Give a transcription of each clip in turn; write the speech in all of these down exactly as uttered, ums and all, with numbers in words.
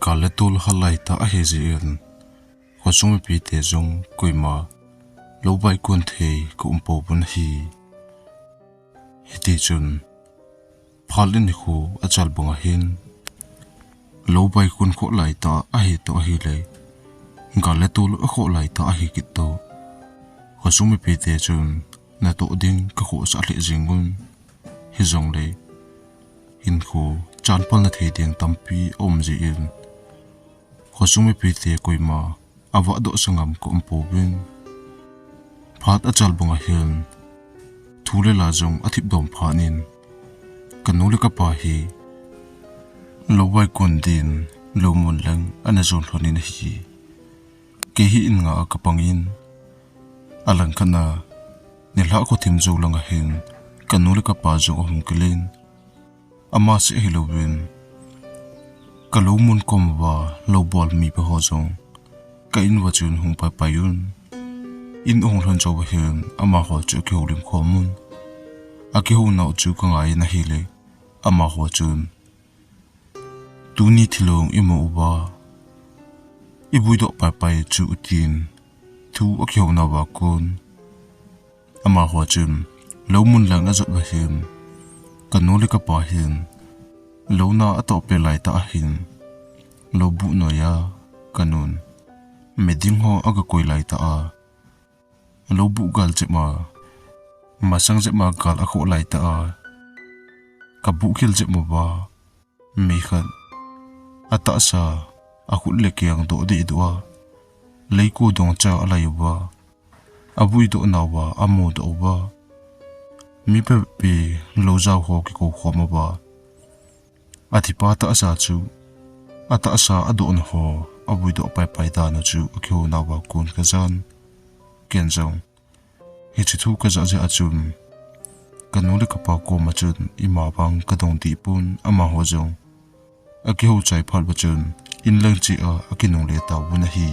Gal le tol hal lai ta ahi jeh in, khosung mipite jong koima lou baikon thei ka um pouvin ahi. Hiti chun, phat le nikho achal bang ahin, lou baikon khoh lai ta ahi toh ahile, gal le tol akhoh lai ta ahi kit toh, khosung mipite chun natoh ding ka khohsah lheh jeng un. Hijongle, hinkho chanpalna thei ding tampi aum jeh in, khosung mipite koima avahdoh sangam ka um pouvin. Phat achal bang ahin, thu le la jong athip dom phat in, ka nu le ka pa hi lou baikon din lou mun lang ana jon lhon in ahi. Kei hi in nga a ka pang in, alangkhat a nilhah khothim jou lang ahin, ka nu le ka pa jong ahung kile in, ama seh ahilouvin, ka lou mun kom uva lou bol mipa ho jong ka in uva chun hung paipai un. In ahung lhon jou ahin, amaho chu akihoulim khom un. Akihou nau chu ka ngai in ahile, amaho chun, tuni thilong imu uva ivuidoh paipai chu, tin thu akihou nauva kon, amaho chun lou mun lang ajot uva hin, ka nu le ka pa hin lou na atoh peh lai ta ahin, lou buh noiya ka nun me ding ho aga koi lai ta a, lou buh gal jep ma, masang jep ma gal akhoh lai ta a, ka buh khel jep ma uva, mi khat atahsa akhut le keng doh deh doh a, leiko dongcha alai uva, avuidoh nauva amudoh uva, mi pepe lou jao ho kikou khom uva, athipa tahsa chu, atahsa adohna ho avuidoh paipai dan u chu akihou nauva kon ka jan. Ken jong hiche thu ka jah jeh a chun, ka nu le ka pa koma chun ima vang ka dong deh pon, amaho jong akihou chai phat uva chun in lang cheh a akinungle tauvin ahi.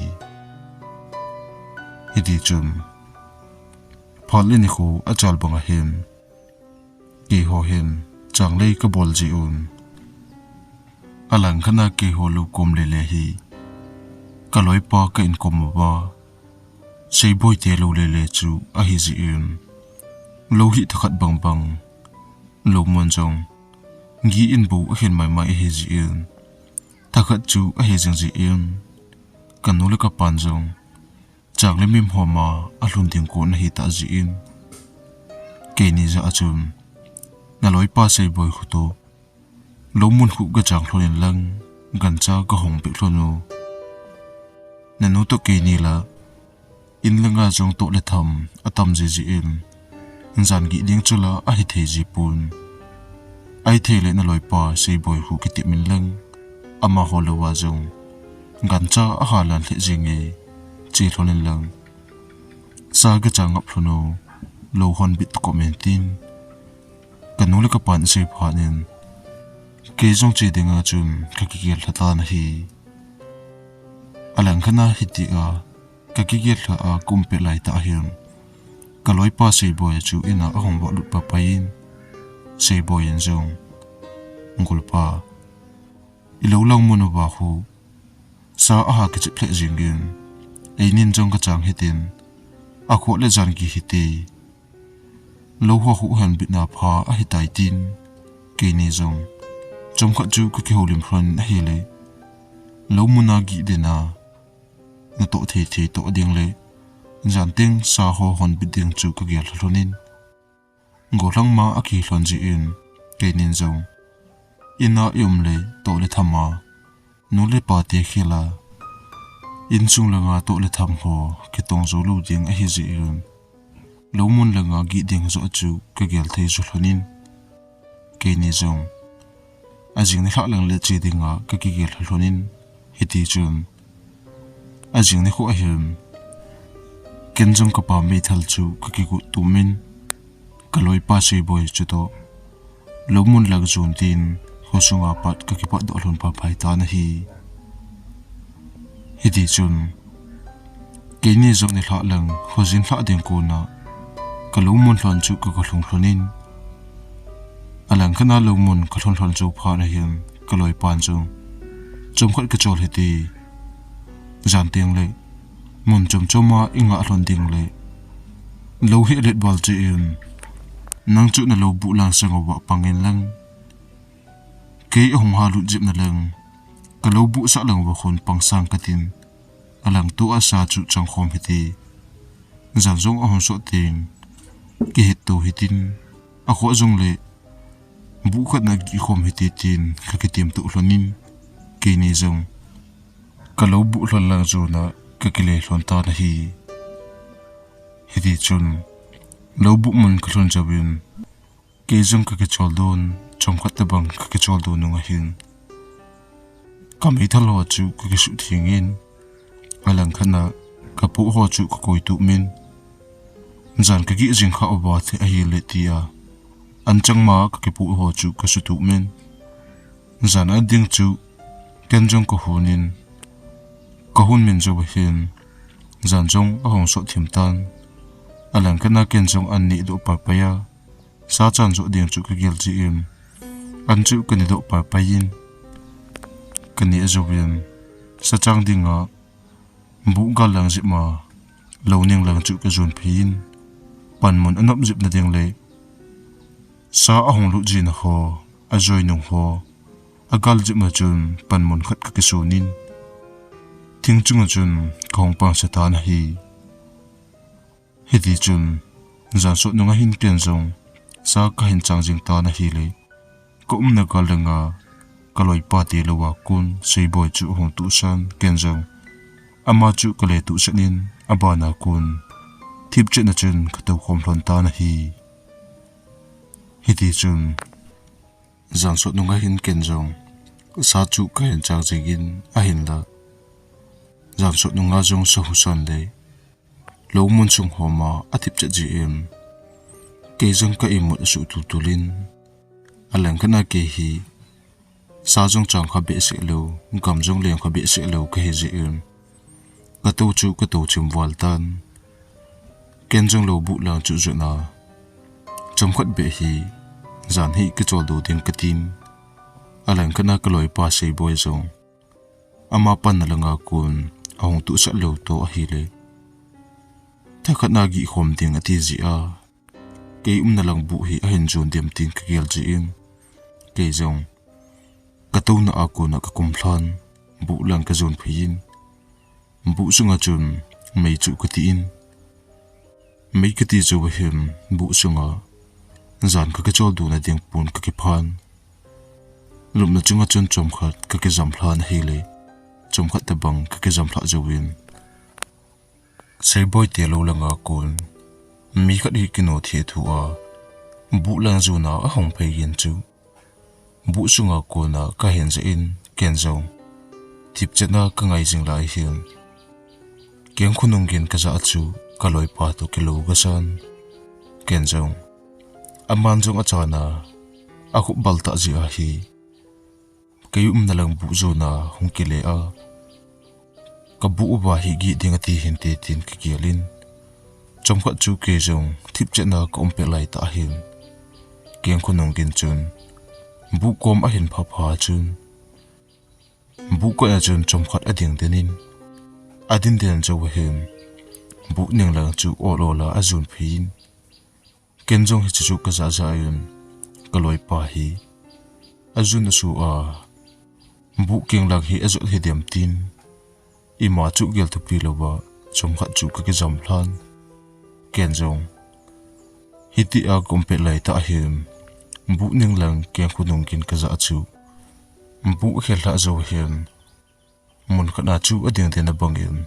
Hiti chun, phat le nikho achal bang ahin, keiho hin changlei ka bol jeh un, alangkhat a keiho lou kom lele hi ka loipa ka in kom uva Seiboi te lou lele chu ahi jeh in, lou hi thakhat bang bang lou mun jong gih in bou akhen mai mai ahi jeh in, thakhat chu ahi jing jeh in, ka nu le ka pan jong chang le mim homa alhun ding kon ahi ta jeh in, keini jah a chun, na loipa Seiboi khu toh lou mun khu ka chang lhon in lang, gancha ka hong peh lhon u. Nanu toh keini la in langa jong toh le tham atam jiji in, jan gih ding chu la ahithei ji pon. Ahithei le na loipa Seiboi khu kitep in lang, amaho louva jong gancha aha lan lheh jenge, che lhon in lang, sa ka chang ngap lhon u, lou hon bit kom in tin, ka nu le ka pan asei phat in, kei jong che dinga chun ka kigel lha tan ahi. Alangkhat a hitia ka kigel lha a ka um pet lai tah hin, ka loipa Seiboi chu in a ahung vah lut paipai in, Seiboi in jong, Golpa, i lou lang mun uva khu sa aha kichep lheh jingin, einin jong ka chang hitin, akhoh le jan gih hite, lou ho khu hon bitna pha ahitai tin, keini jong chomkhat chu ka kihoulim lhon in ahile, lou mun a gih den a natoh thei thei toh ding le jan teng sa ho hon bit ding chu ka gel lha lhon in, golhang ma akihi lhon jeh in, keinin jong in a i um le toh le tham a, nu le pa te khel a, insung langa toh le tham ho kitong jou lou ding ahi jeh in, lou mun langa gih ding joh chu ka gel thei jou lhon in, keini jong ajing nilhah lang le che dinga ka kigel lha lhon in, hiti chun ajing nikho ahin, ken jong ka pa meithal chu ka kigot tum in, ka loipa Seiboi chutoh lou mun lang jon tin, khosunga pat ka kipat doh lhon paipai tan ahi. Hiti chun keini jong nilhah lang khojin lhah ding kon a ka lou mun lhon chu ka, ka lhung lhon in, alangkhat a lou mun ka lhun lhon jou phat ahin, ka loipan jong Chomkhat kichol hite. Jan teng le mun chom chom a i ngah lhon ding le lou hi alet val che in, nang chu na lou buh lang sang uva pang in lang, kei ahung ha lut jep na lang, ka lou buh sah lang uva khun pang sang ka tin, alang tu a sa chu chang khom hite. Jan jong ahung sot teng, kihet to hitin, akhoh jong le buh khat na gih khom hite tin ka kitem to lhon in, keini jong ka lou buh lhon lang jona ka kile lhon tan ahi. Hiti chun lou buh mun ka lhun jouvin, kei jong ka kichol don, chomkhat tabang ka kichol don nung ahin, ka meithal ho chu ka kisuh theng in, alang khat na ka poh ho chu ka koi tup min. Jan ka gih jing kha uva the ahile tia, an chang ma ka kipoh ho chu ka su tup min. Jan a ding chu ken jong ka hun in, ka hun min jouva hin jan jong ahung sot thim tan. Alang khat na ken jong an neh doh pai pai a, sa chan joh ding chu ka gel jeh in, an chu ka ne doh pai pai in, ka neh jouvin, sa chang dinga buh gal lang jep ma, lou ning lang chu ka jon phei in, panmun anop jep na ding le sa ahung lut jing ho, ajoi nung ho, agal jep ma chun panmun khat ka kisun in, thing chunga chun ka hung pang sa tan ahi. Hiti chun jan sot nunga hin ken jong sa ka hin chang jing tan ahile, ka umna gal langa ka loipa te lou a kon Seiboi chu ahung tusan, ken jong ama chu ka le tusan in, abana kon thipchet na chun ka tou khom lhon tan ahi. Hiti chun jan sot nunga hin ken jong sa chu ka hin chang jing in, ahinla jan sot nunga jong sa husan le lou mun sung ho ma athipchet jeh in, kei jong ka imut asuh tul tul in, alang khat na kei hi sa jong chang kha behseh lou, gam jong leng kha behseh lou ka hi jeh in, ka tou chu ka tou chim val tan. Ken jong lou buh lang chu jot na, chomkhat beh hi jan hi kichol do ding ka tin, alang khat na ka loipa Seiboi jong ama panna langa kon ahung tusan lou to ahile, thakhat na gih khom ding ati jeh a, kei umna lang buh hi ahin jon dem tin ka gel jeh in, kei jong ka touna a kona ka kum lhan, buh lang ka jon phei in, buh sunga chun mei chu ka ti in, mei ka ti jouva hin buh sunga jan ka kichol dona ding pon ka kiphan. Lupna chunga chun chomkhat ka kijam lhan ahile, chomkhat tabang ka kijam lhah jouvin, Seiboi te lou langa kon mi khat hi kino thei thu a, buh lang jona ahung phei gin chu buh sunga kona ka hin ja in, ken jong thipchet na ka ngai jing lai hin, keng khonung gin ka ja chu ka loipa toh kilou ka san. Ken jong aman jong achana akhup bal tah jeh ahi, kei umna lang buh jona hung kile a, ka buh uva hi gih ding ati hinte tin ka gel in, chomkhat chu kei jong thipchet na ka um pet lai tah hin, keng khonung gin chun buh kom ahin phah phah chun, buh kot a chun chomkhat ading den in, ading den jouva hin buh ning lang chu ol ol a ajon phei in, ken jong hiche chu ka ja ja in, ka loipa hi ajon asu a, buh keng lang hi ajot hidem tin, ima chu gel thupi louva chomkhat chu ka kijam lhan. Ken jong hitia ka um pet lai tah hin, buh ning lang keng khonung gin ka ja chu, buh khel lhah jou hin, mun khat na chu ading den abang in,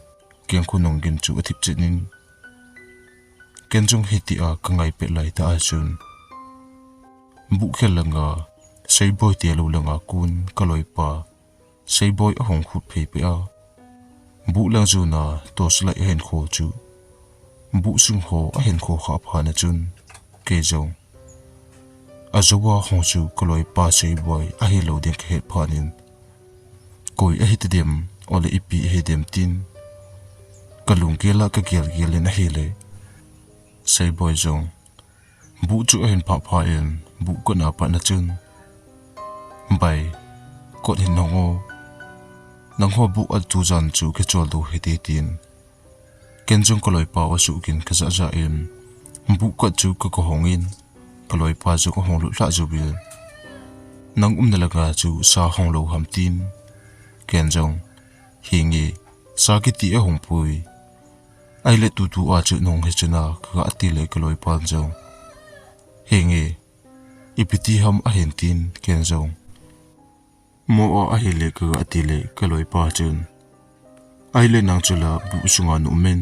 keng khonung gin chu athipchet in, ken jong hitia ka ngai pet lai tah a chun, buh khel langa Seiboi te lou langa kon ka loipa Seiboi ahung khut phei peh a, buh lang jona torch light ahin kho chu, buh sung ho ahin kho khah phat na chun, kei jong ajou a hung chu ka loipa Seiboi ahilou ding ka het phat in, koi ahi tadem, ole ipi ahi dem tin, ka lunggel a ka gel gel in ahile, Seiboi jong buh chu ahin phah phah in, buh kot na pat na chun, "Bai, kot hin hong o, Nangho buh a tujan chu kicholdo hite, tin ken jong kaloipa asuh kin kajah jah in, buh kah chu ka, kahong in, kaloipa jong ahung lut lhah jouvin, Nang umna langa chu sa hong lou ham, tin ken jong, Henge, sa kiti ahung poi. Ahile tutu a chu nung hi chun a, kaga ti le kaloipan jong, Henge, ipi ti ham ahin, tin ken jong, Mo a ahile, kaga ti le kaloipa chun, Ahile nang chu la buh sunga na um in.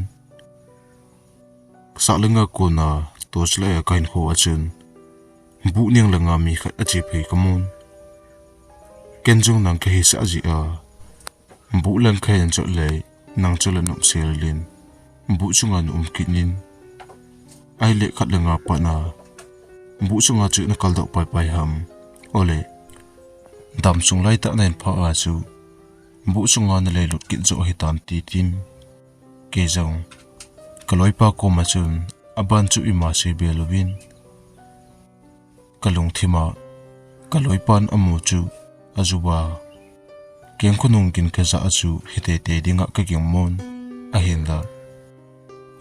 Sah langa kona torch light a kahin kho a chun, buh neng langa mi khat ache phei kamun. Ken jong nang kahisah jeh a, buh lang kahin jot le, nang chu la na um sel in, buh sunga na um kit in. Ahile khat langa pat na, buh sunga chu na kaldoh pai pai ham. Ole, damsung lai tah na in pha a chu, buh sunga na leilut kit joh hitan, ti tin. Kei jong, kaloipa koma chun, aban chu ima sei be louvin, kalungthim a, kaloipan amu chu, ajuva, keng khonung kin kajah a chu, hiteitei dinga kaging mon, ahinla,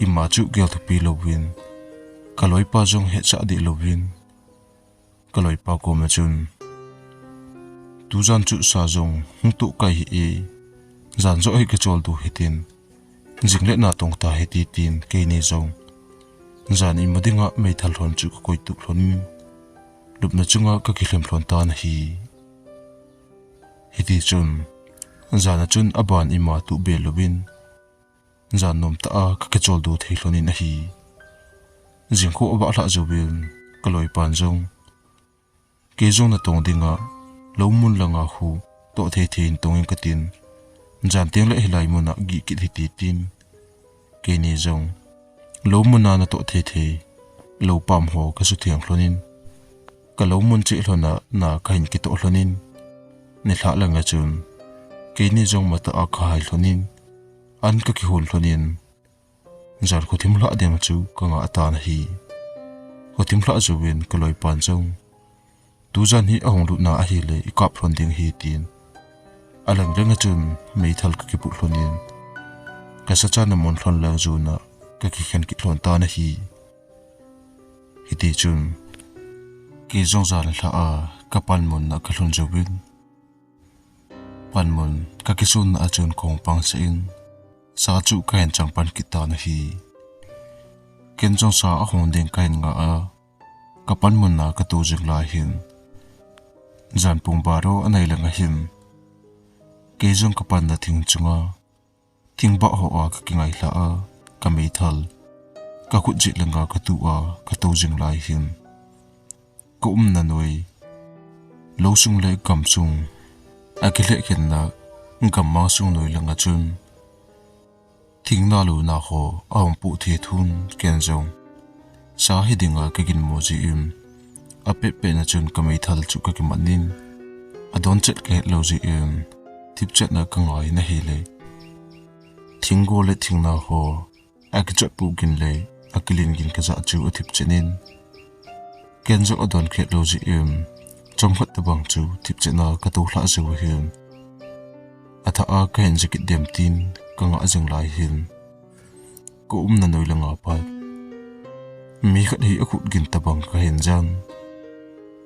ima chu gel thupi louvin, kaloipa jong hetsah deh louvin, kaloipa koma chun, Tujan chu sa jong hung toh kai hih e, jan joh hi kicholdo hitin, jing le natong ta hite, tin keini jong jan ima dinga meithal lhon chu kakoi tup lhon in, lupna chunga kakilhem lhon tan ahi. Hiti chun, jan a chun aban ima toh be louvin, jan nom tah a kakicholdo thei lhon in ahi. Jingkho avah lhah jouvin, kaloipan jong, Kei jong natong dinga, lou mun langa khu, toh thei thei in tong in katin, jan teng le hilai muna gih kit hite, tin. Keini jong, lou muna natoh thei thei, lou pam ho kasutheng lhon in, kalou mun cheh lhon a na kahin kitoh lhon in, nilhah langa chun, keini jong matah a kahai lhon in, an kakihon lhon in, jan khothim lhah ding chu kangah tan ahi. Khothim lhah jouvin kaloipan jong, Tujan hi ahung lutna ahile ikap lhon ding ahi, tin, alang langa chun meithal kakiput lhon in, kasachan amun lhon lang jona kakikhen kit lhon tan ahi. Hiti chun, kei jong jan lhah a kapanmun na kalhun jouvin, panmun kakisonna a chun kahung pangsah in, sa chu kahin chang pan kit tan ahi. Ken jong sa ahung ding kahin ngah a, kapanmun na katou jing lai hin, jan pung baro anai langa hin, kei jong kapanna thing chunga, thingbah ho a kakingailha a, kameithal, kakhut jet langa katu a, katou jing lai hin, kaumna noi, lousung le gamsung, akilhehkhenna, gammang sung noi langa chun, thingna louna ho ahung poh thethun ken jong, sa hi dinga kaginmo jeh in, apetpet na chun kameithal chu kakiman in, adon chet kahet lou jeh in, thipchetna kangai in ahile, thinggol le thingna ho, akichat poh gin le, akilin gin kajah chu athipchet in, ken jong adon khet lou jeh in, chomkhat tobang chu thipchetna katou lhah jou ahin, athah a kahin ja kit dem tin kangah jing lai hin, kaumna noi langa pat, mi khat hi akhut gin tobang kahin jan,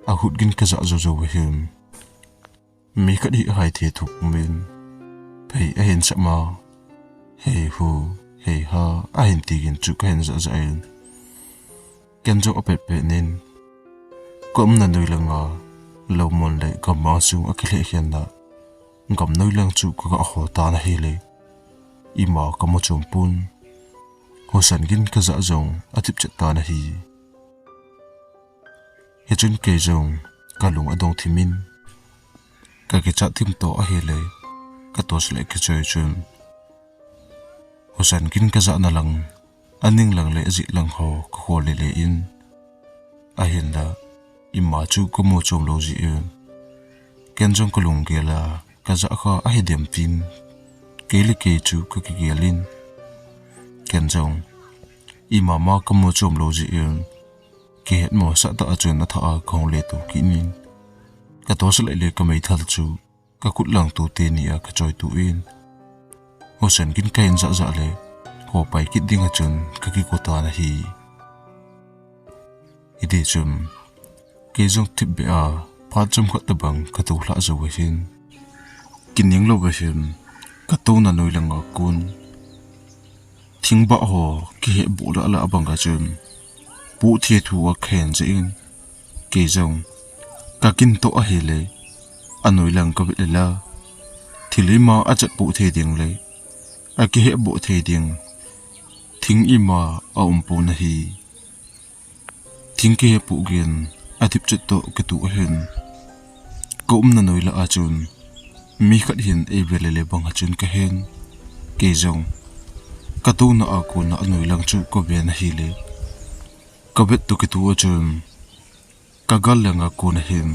akhut gin kajah jou jou ahin, mi khat hi ahai thethup umin, phei ahin sap ma, hei hu, hei ha, ahin ti gin chu kahin jah jah in, ken jong apetpet nin, kaumna noi langa, lou mun le gammang sung akilhehkhenna, gam noi lang chu kagah ho tan ahile, ima kamu chom pon, husa gin kajah jong athipchet tan ahi. Hichun kei jong kalung adong thim in, kakichat thim toh ahile, katorch light kichoi chun, husa gin kajahna lang, aning lang le ajet lang ho kakhol lele in, ahinla, ima chu kamu chom lou jeh in, ken jong kalunggel a, kajah kha ahidem tin, kei le kei chu kakigel in, ken jong, imama kamu chom lou jeh in, kihetmosah tah a chun athah a kahung leto kit in, katorch light le kameithal chu ka khut lang tute ni a ka choi tu in, hosen kin ka hin ja ja le, ho pai kit ding a chun ka kiko tan ahi. Hiti chun, kei jong thip beh a, phat chomkhat tabang ka to hlah jou ahin. Kining lou ahin, ka tona noi langa kon thingbah ho kiheh boh lah lah banga chun, pohthei thu a ka hin ja in, kei jong ka kin to ahile, anoi lang ka vet le la, thil ima a chat pohthei ding le, a kiheh boh thei ding thing ima a um pon ahi. Thing kiheh pohgin a thip chet to ka to ahin. Ka umna noi lah a chun, mi khat hin ei ve le le bang a chun ka hin, kei jong ka tona a kona anoi lang chu ka ven ahile, ka vet to ka to a chun, ka gal langa kon ahin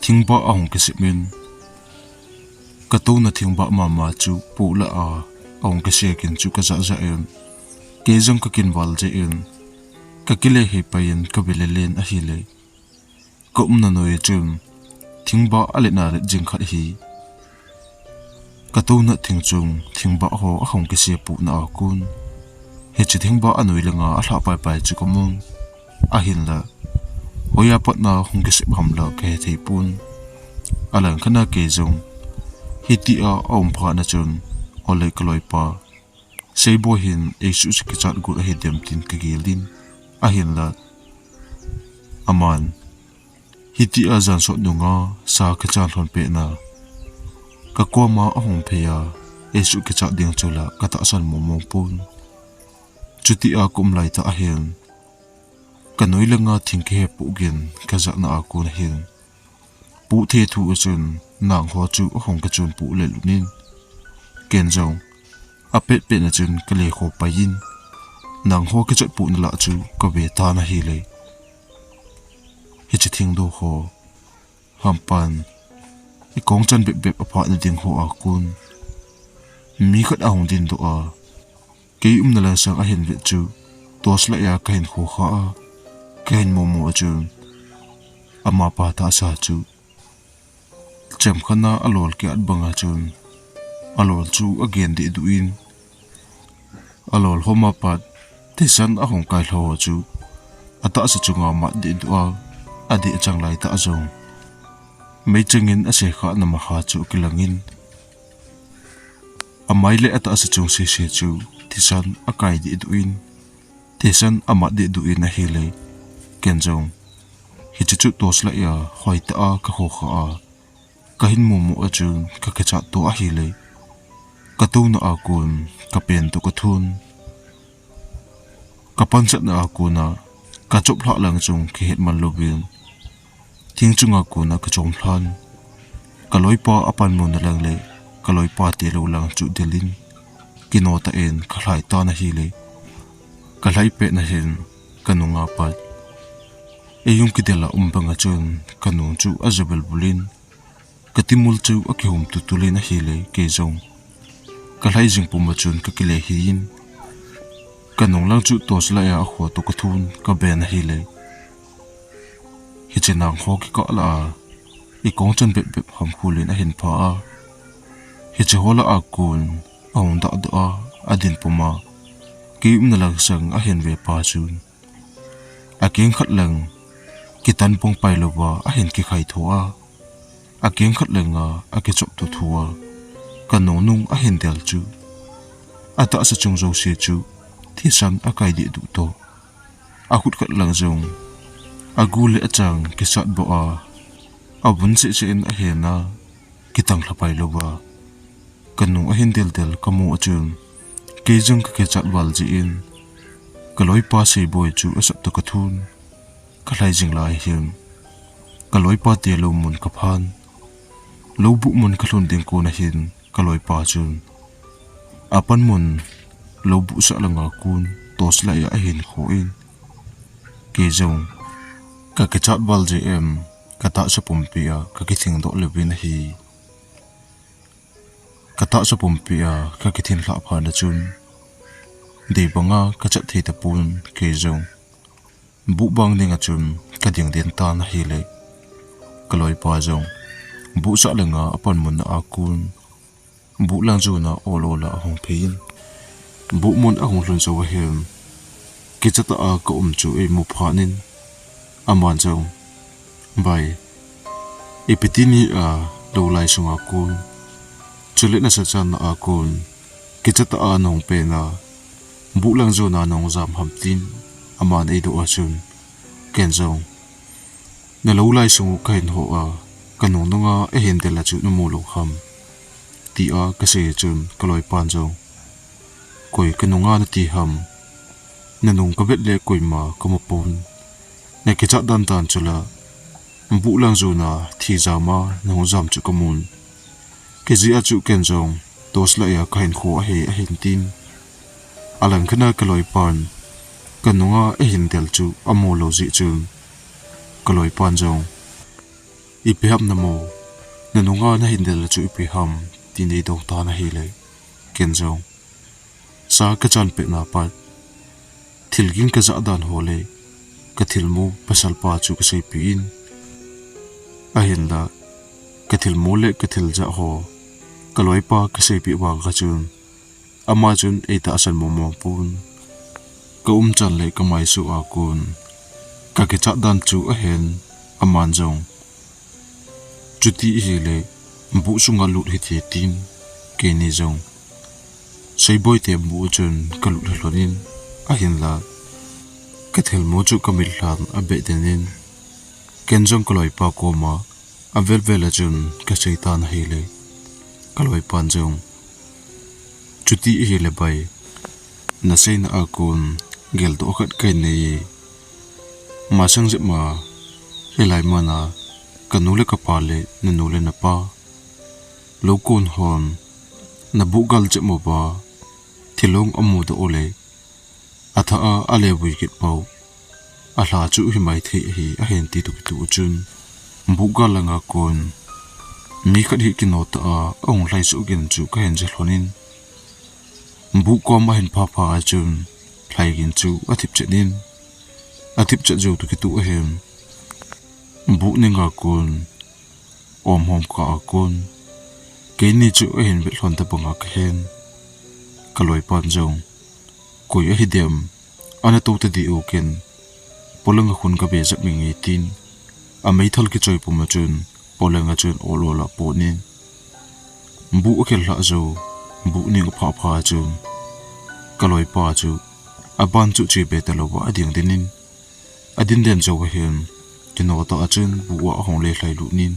thingbah ahung kisem in, ka tona thingbah mama chu poh lah a ahung kisem kin chu ka ja ja in, kei jong ka kin val je in, ka kile hei pai in ka ve le len ahile, ka umna noi a chun thingbah a let na let jing khat hi ka tona thing chung thingbah ho ahung kisem pohna a kon, hiche thingbah anoi langa a lhah pai pai chu ka mun. Ahinla, hoiya patna hung kisem ham la ka he thei pon. Alang khat na kei jong hiti a a um phat na chun, ole ka loipa Seiboi hin ei suhset kichat got ahi dem tin ka gel in. Ahinla, aman hiti a jan sot nunga sa kichat lhon pet na, ka koma ahung phei a, ei suh kichat ding chu la ka tahsan mong mong pon. Chuti a ka um lai tah ahin, ka noi langa thing kiheh pohgin ka jana a kon ahin, pohthei thu a chun nang ho chu ahung ka chun poh le lun in, ken jong a pet pet na chun ka le kho pai in, nang ho kichat pohna lah chu ka ve tan ahile, hiche thing do ho hampan i kong chan bep bep a phat na ding ho a kon mi khat ahung din doh a, kei umna lang sang a hin vet chu, torch light a ka hin kho kha a, ka hin mo mo a chun, ama pa tahsa chu chem khat na a lol kiat banga chun, a lol chu a gen deh duh in, a lol hom a pat thisan ahung kai lho chu, a tahsa chunga mat deh duh a, a deh chang lai tah jong mei chang in a se kha na ma ha chu kilang in, a mai le a tahsa chung sese chu thisan a kai deh duh in, thisan a mat deh duh in ahile, ken jong hiche chu torch light a hoi tah a ka kho kha a, ka hin mo mo a chun ka kichat to ahile, ka tona a kon ka pen to ka thun. Ka pansatna a kona ka chop lhah lang chung kihet man louvin, thing chunga kona ka chom lhan. Ka loipa a panmun na lang le ka loipa te lou lang chu del in, kino tah in ka lhai tan ahile, ka lhai pet na hin ka nunga pat ei jong kidel a um banga chun ka nung chu a ja bul bul in, ka timul chu a kihum tu tul in ahile, kei jong ka lhai jing pum a chun ka kile hi in, ka nung lang chu torch light a a kho to ka thun ka ben ahile, hiche nang ho kikah lah a i kong chan bep bep ham khul in a hin pha a, hiche ho lah a kon ahung dah doh a, a din pum a, kei umna lang sang a hin ve pa chun, a keng khat lang kitan pong pai louva a hin kikhai tho a, a keng khat langa a kichop to tho a, ka nung nung a hin del chu, a tahsa chung jouse chu thisan a kai deh duh to. A khut khat lang jong a gu le a chang kisat boh a, a vun seh seh in a hen a, kitang lha pai louva ka nung a hin del del ka mu a chun, kei jong ka kichat val jeh in, ka loipa Seiboi chu a sap to ka thun. Ka lhai jing lai hin, ka loipa te lou mun ka phan. Lou buh mun ka lhun ding kon a hin, ka loipa chun a panmun lou buh sah langa kon torch light a a hin kho in, kei jong ka kichat val jeh em, ka tahsa pumpi a ka kithing doh lou vin ahi. Ka tahsa pumpi a ka kithin lhah phat na chun, dei banga ka chat thei tapon, kei jong buh bang ding a chun ka ding den tan ahile, ka loipa jong buhsah lenga apan mun a kon, buh lang jona ol ol a ahung phei in, buh mun ahung lhun jou ahin, kicha tah a ka um chu eimu phat in, aman jong, "Bai, ipi ti nahi a, lou lai sunga kon, chule nasachanna a kon, kicha tah a nahung pen a, buh lang jona nahung jam ham?" tin aman eidoh a chun, ken jong, "Na lou lai sung u kahin ho a, ka nung nunga eihin del a chu namu lou ham?" tia kasei a chun ka loipan jong, "Koi ka nunga nati ham? Na nung kavet le koima kamu pon. Na kichat dan dan chu la, buh lang jona thijam a nahung jam chu kamun. Kijih a chu ken jong torch light a kahin kho ahi," ahin tin. Alangkhat a ka loipan ka nunga eihin del chu amu lou jeh chun, ka loipan jong, "Ipi ham namu? Na nunga nahin del a chu ipi ham?" tin eidong tan ahile, ken jong, "Sa kachan pet na pat, thil ging kajah dan ho le kathilmu pasalpa chu kaseipeh in, ahinla kathilmu le kathil jah ho ka loipa kaseipeh vang kha chun, ama chun eitahsan mong mong pon. Ka umchan le kamaisu a kon, ka kichat dan chu ahen, aman jong, 'Chuti ahile buh sunga lut hite,' tin, keini jong Seiboi te buh chun kalut lhon in, ahinla kathilmu chu kamit lhan abeh den in, ken jong ka loipa koma avel vel a chun kasei tan ahile, ka loipan jong, 'Chuti ahile bai, naseina a kon geldoh khat kahin nei e. Masang jep ma, hilai man a kanu le kapa le nanu le napa, lou kon hon nabuh gal jep mo ba, thilong amudoh u le, atha a alevui kit pau, alha chu himai thei ahi,' ahin ti toh kitoh a chun, buh gal langa kon mi khat hi kino tah a ahung lhai soh gin chu kahin je lhon in, buh koma ahin pha pha a chun, lhai gin chu athip chet in, athip chet jou toh kitoh ahin, buh ninga kon, om hom kah a kon, keini chu ahin vet lhon ta banga kahen, ka loipan jong, "Koi ahi dem, ana tou ta dih u, ken polanga khun kabe jep nge nge," tin, ameithal kichoi pum a chun, polanga chun ol ol a apot in, buh akhel lhah jou, buh ning apha pha a chun, ka loipa chu aban chu chebe talou a ading den in, adin den jou ahin, kino tah a chun buh a ahung le lhai lut in,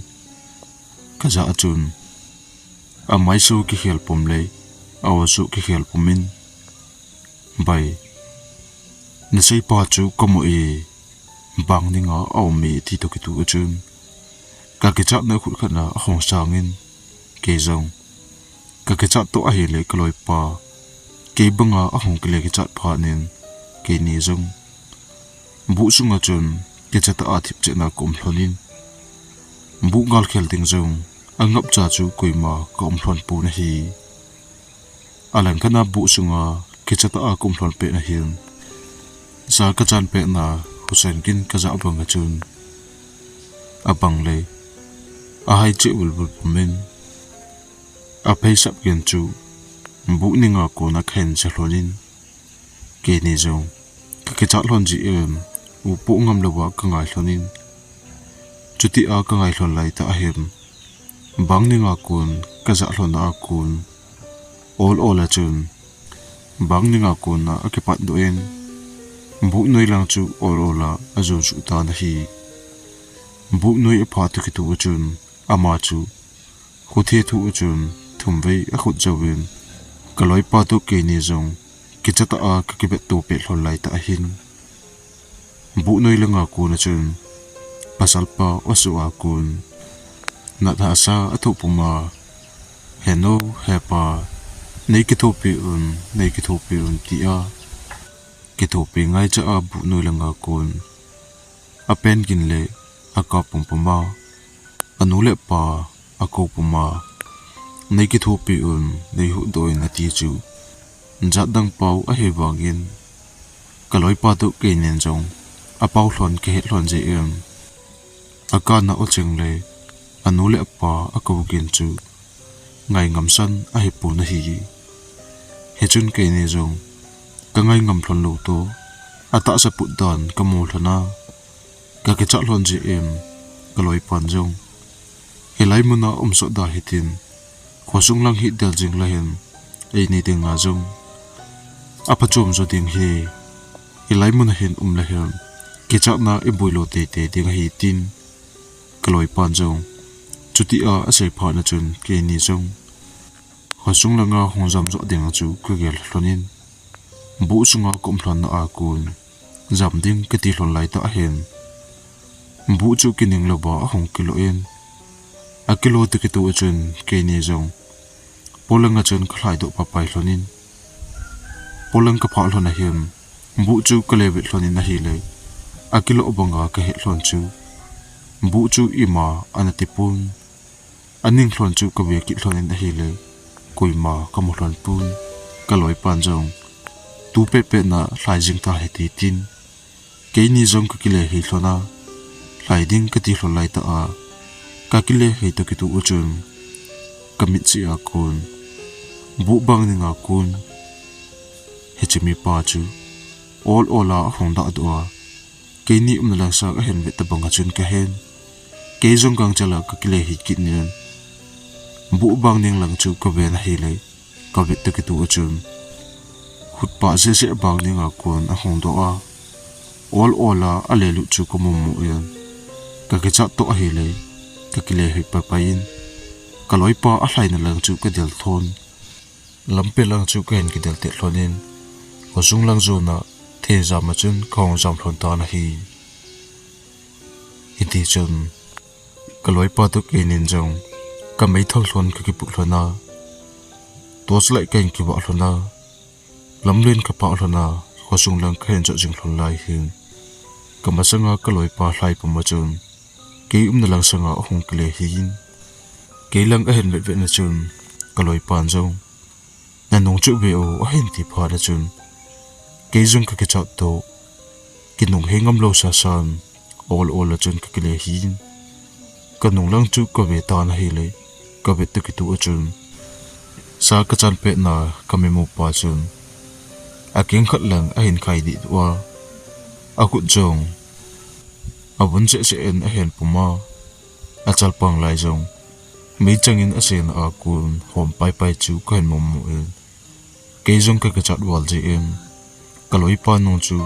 kajah a chun, amaisu kikhel pum le aosu kikhel pum in, "Bai, naseipa chu kamu e, bang ninga aum e," ti toh kitoh a chun, ka kichatna khut khat na ahung sang in, kei jong ka kichat toh ahile ka loipa kei banga ahung kile kichat phat in, keini jong buh sunga chun kicha tah a thip chet na ka um lhon in, buh gal khel ding jong angapcha chu koima ka um lhon pon ahi. Alangkhat a buh sunga kicha tah a ka um lhon pet na hin, sa kachan pet na husen gin kajah banga chun, abang le ahai cheh vul vul pum in, apheisap gin chu buh ninga kona kahin je lhon in, keini jong ka kichat lhon jeh in, upoh ngam louva ka ngai lhon in, chuti a ka ngai lhon lai tah ahin, bang ninga kon kajah lhon a kon, ol ol a chun, bang ninga kona akipat doh in, buh noi lang chu ol ol a ajon suh tan ahi. Buh noi apha toh kitoh a chun, ama chu khut he thoh a chun, thum vei akhut jouvin, ka loipa toh keini jong kicha tah a ka kivet to pet lhon lai tah ahin, buh noi langa kona chun, pasalpa aosu a kon, nat hahsa athoh pum a, "Henu, hepa, nei kithopi un, nei kithopi un," tia kithopi ngaicha a buh noi langa kon apen gin le akap pum pum a, anu le apa akou pum a, "Nei kithopi un, nei huhdoh in," ati chu jat dang pau ahi vangin, ka loipa toh keinin jong apau lhon kahet lhon jeh in, akana o cheng le anu le apa akou gin chu ngai ngam san ahi pon ahi. Hichun keini jong ka ngai ngam lhon lou toh, atahsa put dan ka mu lhon a, ka kichat lhon jeh in ka loipan jong, "Hilai muna um sot da hitin, khosung lang hi del jing la hen, eini dinga jong aphachom jo ding hi, hilai muna hin um la hen, kichatna i boi lou teitei ding ahi," tin ka loipan jong chutia asei phat na chun keini jong khosung langa hung jam jo ding chu ka gel lhon in, buh sunga ka um lhon na a kon jam ding ka ti lhon lai tah ahin, buh chu kining louva ahung kilo in, akilo toh kitoh a chun keini jong polang a chun ka lhai doh papai lhon in, polang ka phah lhon ahin, buh chu ka le vet lhon in ahile, akilo banga ka het lhon chu, buh chu ima ana ti pon, aning lhon chu ka ve kit lhon in ahile, koima ka mu lhon pon, ka loipan jong, "Tu pet pet na lhai jing ta hite," tin, keini jong ka kile hei lhon a, lhai ding ka ti lhon lai tah a, ka kile hei toh kitoh u chun, ka mit cheh a kon, buh bang ning a kon, hiche mipa chu ol ol a ahung dah doh a, keini umna lang sang ahin vet ta bang a chun ka hen, kei jong gangchel a ka kile hei kit nin, buh bang ning lang chu ka ven ahile, ka vet toh kitoh a chun, khutpa jeh jeh bang ning a kon ahung doh a, ol ol a ale lut chu ka mu mu in, ka kichat toh ahile, ka kile hei papai in, ka loipa alhaina lang chu ka del thon, lampi lang chu ka hin kidel teh lhon in, khosung lang jon a thei jam a chun ka hung jam lhon tan ahi. Hiti chun, ka loipa toh keinin jong ka meithal lhon ka kiput lhon a, torch light ka hin kivah lhon a, lamlen ka phah lhon a, khosung lang ka hin jot jing lhon lai hin, ka masanga ka loipa lhai pum a chun, kei umna lang sanga ahung kile hei in, kei lang ahin vet vet na chun, ka loipan jong, "Na nung chu ve o," ahin ti phat na chun, kei jong ka kichat toh, kinung hei ngam lou sa san, ol ol a chun ka kile hei in, ka nung lang chu ka ve tan ahile, ka vet toh kitoh a chun, sa ka chan pet na ka mimu pa chun, akeng khat lang ahin khai dih doh a, akhut jong avun jeh jeh in ahin pum a, achalpang lai jong meichang in asena a kon hom pai pai chu ka hin mu mu in, kei jong ka kichat val jeh in, ka loipa nung chu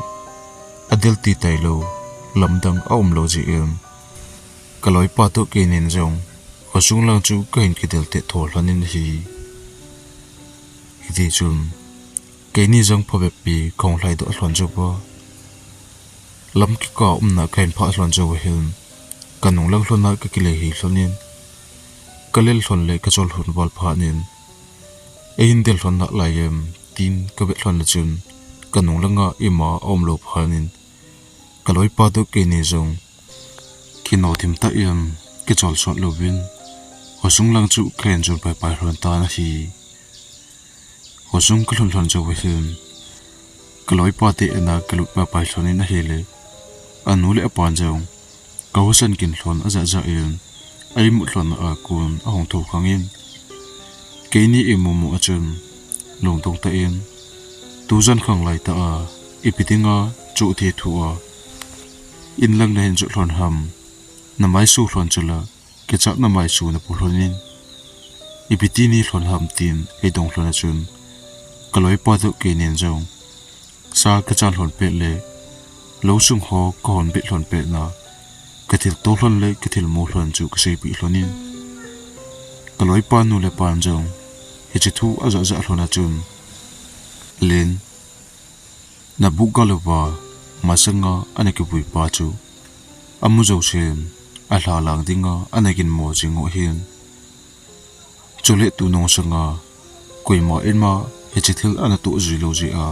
adel ti tailou, lamdang aum lou jeh in, ka loipa toh keinin jong khosung lang chu ka hin kidel teh tho lhon in ahi. Hiti chun, keini jong phabep pi ka hung lhai doh lhon jou va, lam kikah umna ka hin phah lhon jou va hin, ka nung lang lhon a ka kile hei lhon in, ka lel lhon le ka chol lhon val phat in, "Eihin del lhon nalai em?" tin ka vet lhon na chun, ka nung langa ima aum lou phat in, ka loipa toh keini jong kino thim tah in, kichol sot louvin, khosung lang chu ka hin jon pai pai lhon tan ahi. Khosung ka lhun lhon jou va hin, ka loipa te in a ka lut pai pai lhon in ahile, anu le apan jong ka husa gin lhon ajah jah in, a imut lhon a kon ahung thou khang in, keini imu mu a chun, lungdong tah in, "Tujan khang lai tah a, ipi dinga chu thi thu a, in lang na hin jot lhon ham, na mai su lhon chu la, kichat na mai su na pu lhon in, ipi ti ni lhon ham?" tin ei dong lhon a chun, ka loipa toh keinin jong, sa ka chan lhon pet le, lou sung ho ka hon bet lhon pet na, ka thil to lhon le ka thil mu lhon chu ka seipeh lhon in, ka loipa nu le pan jong hiche thu ajah jah lhon a chun, "Len, na buh gal uva masanga ana kivui pa chu amu jousen alha lang dinga ana ginmo jing u ahin. Chule tunung sanga koima in ma hiche thil ana toh jui lou jeh a,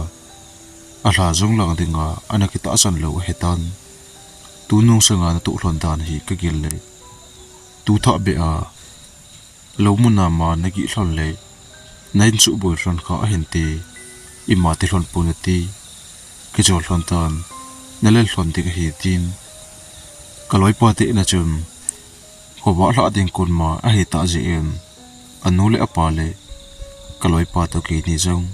alha jong lang dinga ana kitahsan lou ahitan. Tunung sanga na toh lhon dan hi ka gel le, tu thah beh a, lou mun a ma na gih lhon le, na in suhboi lhon kha ahinte, ima ti lhon pon ati, kichol lhon tan, na lel lhon ding ahi," tin ka loipa te in a chun, Khovah lhah ding konma ahi tah jeh in, anu le apa le kaloipa toh keini jong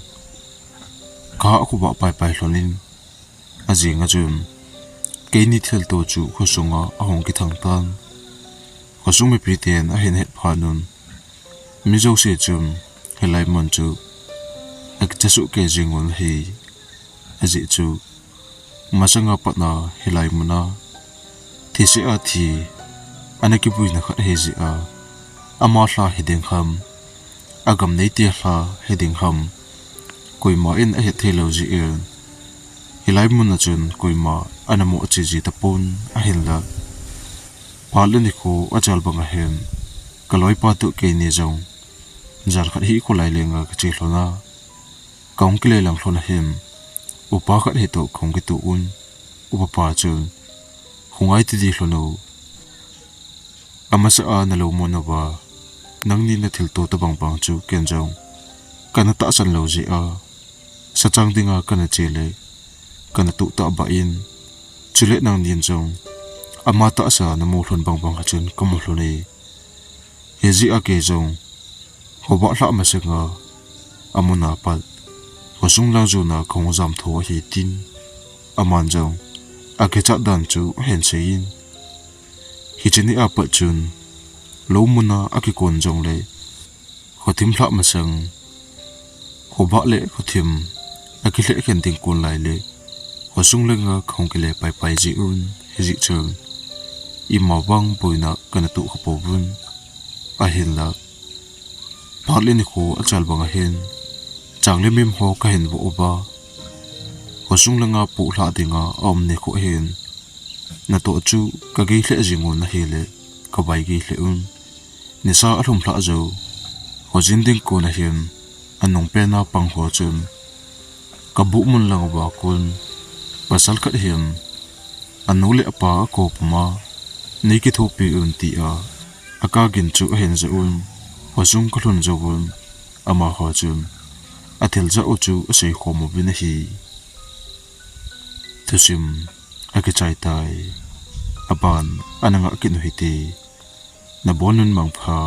kaha khovah paipai lhon in, ajing a chun keini thilto chu khosunga ahung kithang tan. Khosung mipiten ahin het phat un, mi jouse chun hilai mun chu akicha soh kei jing un ahi. Ajeh chu masanga patna hilai muna thise a thi ana kibuina khat ahi jeh a, ama lha hiding ham, agam neite lha hiding ham, koima in ahet thei lou jeh in, hilai muna chun koima ana mo che ji tapon ahinla. Phat le nikho achal bang ahin, kaloipa toh keini jong jan khat hi kholai lenga kache lhon a, kahung kile lang lhon ahin, upa khat hi toh kahung kitoh un, upa pa chun, "Hungai tidi lhon o. Amasa a nalou mun uva, nangni nathilto tobang bang chu ken jong kana tahsan lou jeh a, sachang dinga kana che le kana toh tah beh in, chule nangnin jong ama tahsa namu lhon bang bang a chun kamu lhon e. Hijeh a kei jong khovah lhah masanga amuna pat khosung lang jona kahung jam tho ahi," tin aman jong akichat dan chu ahin seiyin, hiche ni a pat chun lou muna akikon jongle khothim lhah masang, khovah le khothim akilheh khen ding kon lai le khosung lenga kahung kile paipai ji un, hijeh chun ima vang boina kana toh kha pouvin ahinla. Phat le nikho achal bang ahin, chang le mim ho kahin voh uva, khosung lenga poh lhah dinga aum nikho hin, natoh chu kagei lheh jing un ahile, kavai gei lheh un. Nisa alhum lhah jou, khojin ding kon ahin, anung pena pang ho chun, kabuh mun lang uva kon, pasal khat hin anu le apa akou puma, "Nei kithopi un," tia akagin chu ahin jah un, khosung kalhun jouvun, amaho chun athil jah u chu asei khom uvin ahi. Thusim akichai tai. Aban ana ngah kit u hite. Nabon un mangpha.